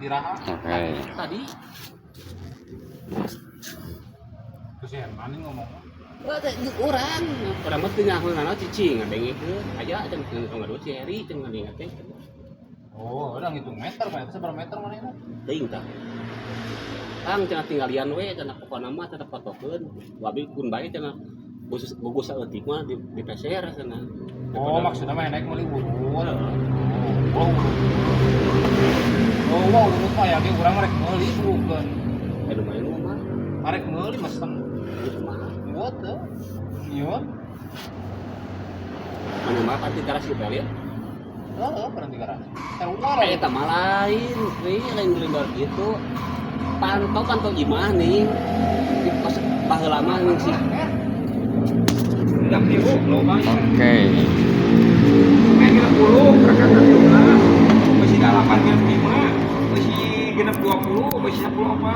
Diraha. Oke. Tadi. Terus ya mana ngomong? Wah, teh urang. Urang mah teu nyaho nanaon cicing ngadengekeun. Aya cenah tong si Heri cenah ngadenge teh. Oh, udah ngitung meter, Pak. Itu seberapa meter mana itu? Teuing tah. Kang cenah tinggalian we cenah, pokona mah tetep fotokeun. Wabi kun bae cenah. Khusus gugus saeutik mah di peser cenah. Oh, maksudnya mah naik meuli urut. Oh, urut. Oh, wow, urut mah ya ge urang rek meuli bukan. Eh, lumayan mah. Arek meuli mesen. Geus mah. Buat teh. Iya. Mana mah pasti garasi ya. Heeh, berhenti garasi. Sarua Eh, eta mah lain, nih lain beli gitu. Pantau pantau gimana nih? Di pas baheula mah nih sih. Oke. 60, 60, besi 8, 5, besi 60, besi 10 apa.